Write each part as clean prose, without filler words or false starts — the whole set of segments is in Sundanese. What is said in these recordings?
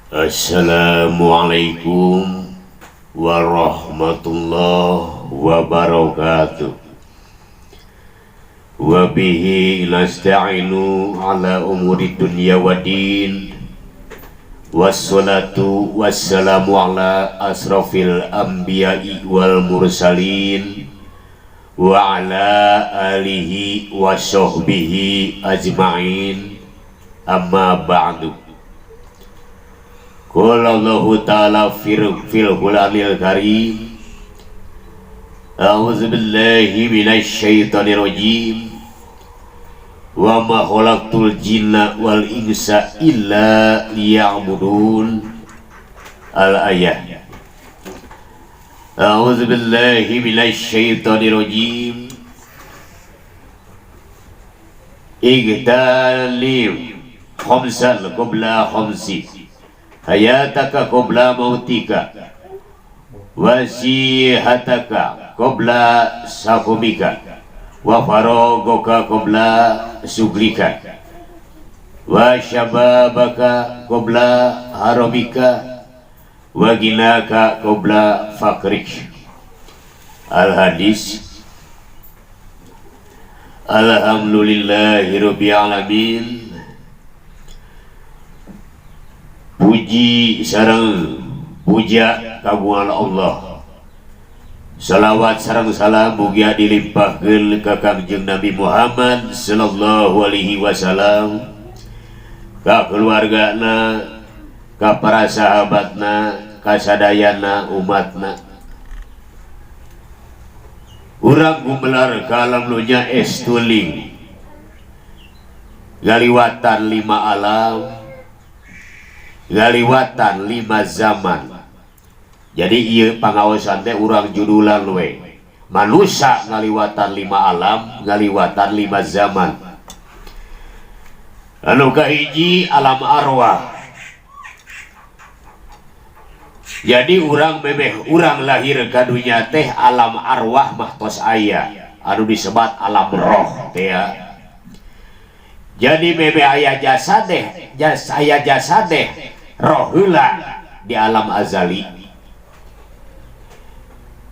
Assalamualaikum warahmatullahi wabarakatuh. Wabihi nasta'inu ala umuri dunya waddin. Wassalatu wassalamu ala asrafil anbiya'i wal mursalin wa ala alihi wa sahbihi ajma'in. Amma ba'du. Qala Allahu ta'ala fil Qur'anil Karim. A'udzu billahi minasyaitonir rajim. Wa ma khalaqtul jinna wal insa illa liya'budun. Al-ayah. A'udzu billahi minasyaitonir rajim. Igtalim khamsan qabla khamsi. Hayataka qabla mautika wasihataka qabla sakumika wa faragaka qabla suglika wa syababaka qabla haramika wa ginaka qabla fakrik. Al hadis. Alhamdulillahirabbil alamin. Puji sareng puja kagungan Allah. Salawat sareng salam mugia dilimpahkeun ka Kangjeng Nabi Muhammad sallallahu alaihi wasallam, ka keluargana, ka para sahabatna, ka sadayana umatna. Urang gumelar ka alam dunya estuling ngaliwatan 5 alam, ngaliwatan 5 zaman. Jadi ieu pangaosan teh urang judulan we. Manusia ngaliwatan 5 alam, ngaliwatan 5 zaman. Anu kahiji alam arwah. Jadi urang memeh urang lahir ka dunya teh alam arwah mah tos aya, anu disebat alam roh teh ya. Jadi memeh aya jasa deh, aya jasa deh roh heula di alam azali.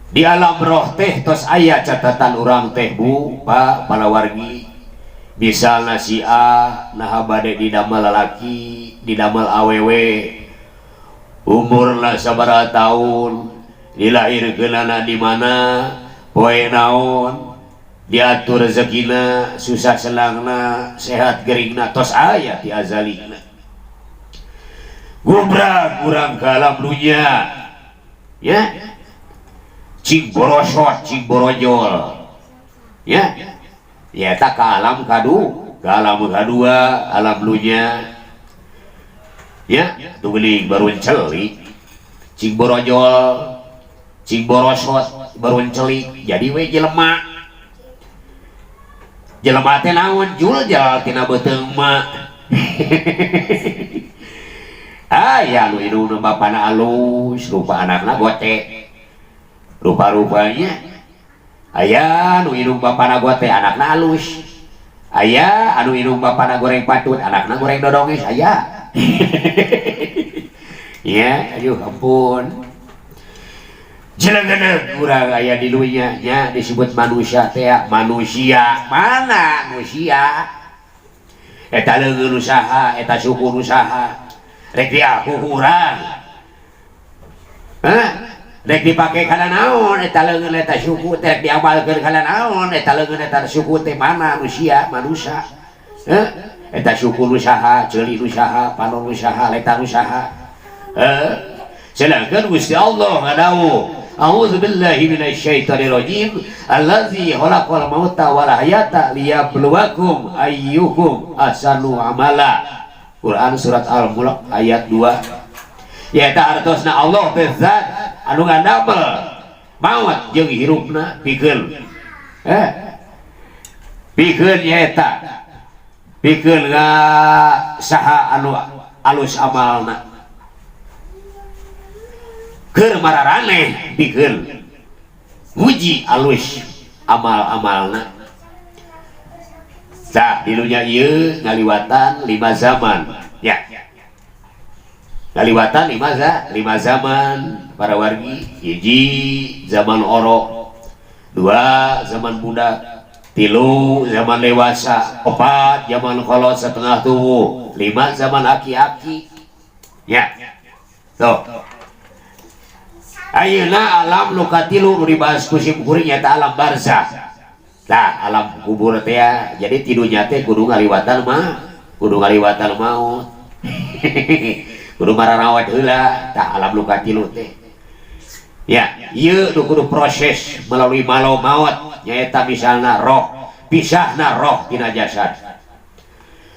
Di alam roh teh tos aya catatan urang teh Bu, Pak, palawargi. Misalna si A naha bade didamel lalaki, didamel awewe. Umurna sabaraha tahun, dilahirkeunana di mana, poe naon, diatur rezekina, susah senangna, sehat geringna, tos aya ti azalina. Gubrak urang ka alam dunya, ya, cing borosot, cing borojol, ya, ya tak ka alam kadu, ka alam kadua, alam dunya, ya, tuh beli baru celik, cing borojol, cing borosot, baru celik, jadi we jelema. Jelema teh naon juljal tina beuteung mah. Aya nu indungna bapana alus, rupa anakna gote. Rupa-rupanya aya nu indung bapana gote, anakna alus. Aya anu indung bapana goreng patut, anakna goreng dodongis aya. Ya, aduh ampun. Jelegedeug urang aya di dunya nya disebut manusia teh, manusia mana manusia? Eta leungeun usaha, eta suku usaha. Rek diaku urang. Hah? Rek dipake kana naon eta leungeun eta suku teh, rek diamalkeun kana naon eta leungeun eta suku teh, mana manusia, manusia. Hah? Eta suku nu saha, ceuli nu saha, panon nu saha, letan nu saha. Hah? Sedangkan Gusti Allah ngadawuh, A'udzu billahi minasyaitonir rajim, allazi khalaqal mauta wal hayata liyabluwakum ayyukum ahsanu amala. Quran surat Al-Mulk ayat 2. Nyaeta artosna Allah teh zat anu ngadamel maut jeung hirupna pikeun. Pikeun nyaeta pikeun saha anu alus amalna. Keur mararaneh pikeun nguji alus amal-amalna. Tah di dunya ieu ngaliwatan 5 zaman ya. Ngaliwatan lima zaman para wargi. Hiji, zaman orok. Dua, zaman budak. Tilu, zaman dewasa. Opat, zaman kolot setengah tubuh. Lima, zaman aki-aki. Ya, tuh. Ayeuna alam nu katilu nu dibahas ku sim kuring nyaeta alam barzah. Nah, alam kubur teh ya, jadi ti dunya teh kudu ngaliwatan mah, kudu ngaliwatan maut. Kudu mararawat heula, tah alam nu katilu teh. Ya, ieu nu kudu proses melalui malo maut, nyaeta misalna roh, pisahna roh tina jasad.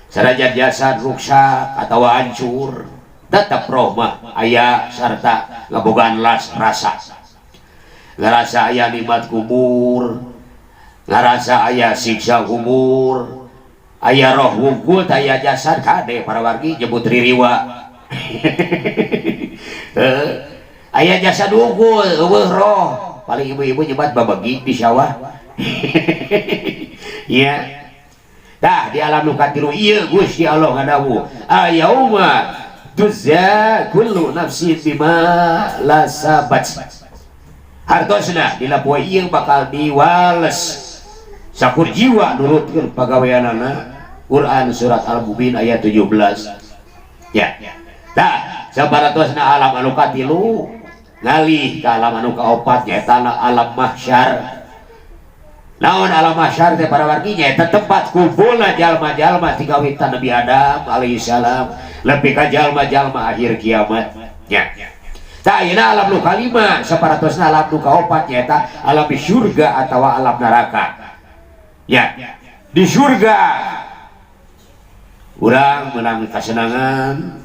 Sanajan jasad ruksak atau hancur, tetap roh mah aya sarta ngabogaan las rasa. Ngarasa aya nikmat kubur, ngarasa aya siksa kubur, aya roh wungkul aya jasad. Kade para wargi, nyebut ririwa. Aya jasad wungkul, euweuh roh, paling ibu-ibu nyebat babegi di sawah. Ya. Dah, di alam nu katilu ieu Gusti Allah ngadawuh, "Ayauma tujza kullu nafsin bima lasabat." Hartosna dina poe ieu bakal diwales sakur jiwa nurutkeun pagaweanana. Quran surat Al-Mubin ayat 17. Ya. Dah, sabaratosna alam anu katilu, ngalih ka alam anu kaopat, nyaeta alam mahsyar. Naon alam mahsyar teh, para wargi? Nyaeta tempat kumpulna jalma-jalma ti kawitan Nabi Adam alaihi salam lebih ka jalma-jalma akhir kiamat. Ya. Tah, ayeuna alam nu kalima, saparatosna alam nu kaopat, nyaeta alam di surga atau alam neraka. Ya. Di surga urang menang kesenangan,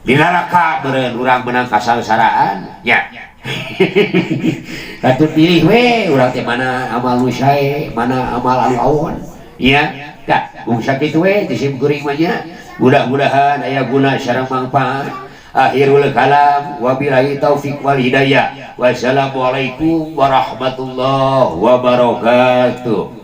di neraka meureun urang menang kasangsaraan. Ya. Katut pilih we urang teh, mana amal nu sae, mana amal anu awon. Ya. Tah, mung sakitu we ti sim kuring mah nya. Mudah-mudahan aya guna sareng mangfaat. Akhirul kalam, wabillahi taufik wal hidayah. Wassalamualaikum warahmatullahi wabarakatuh.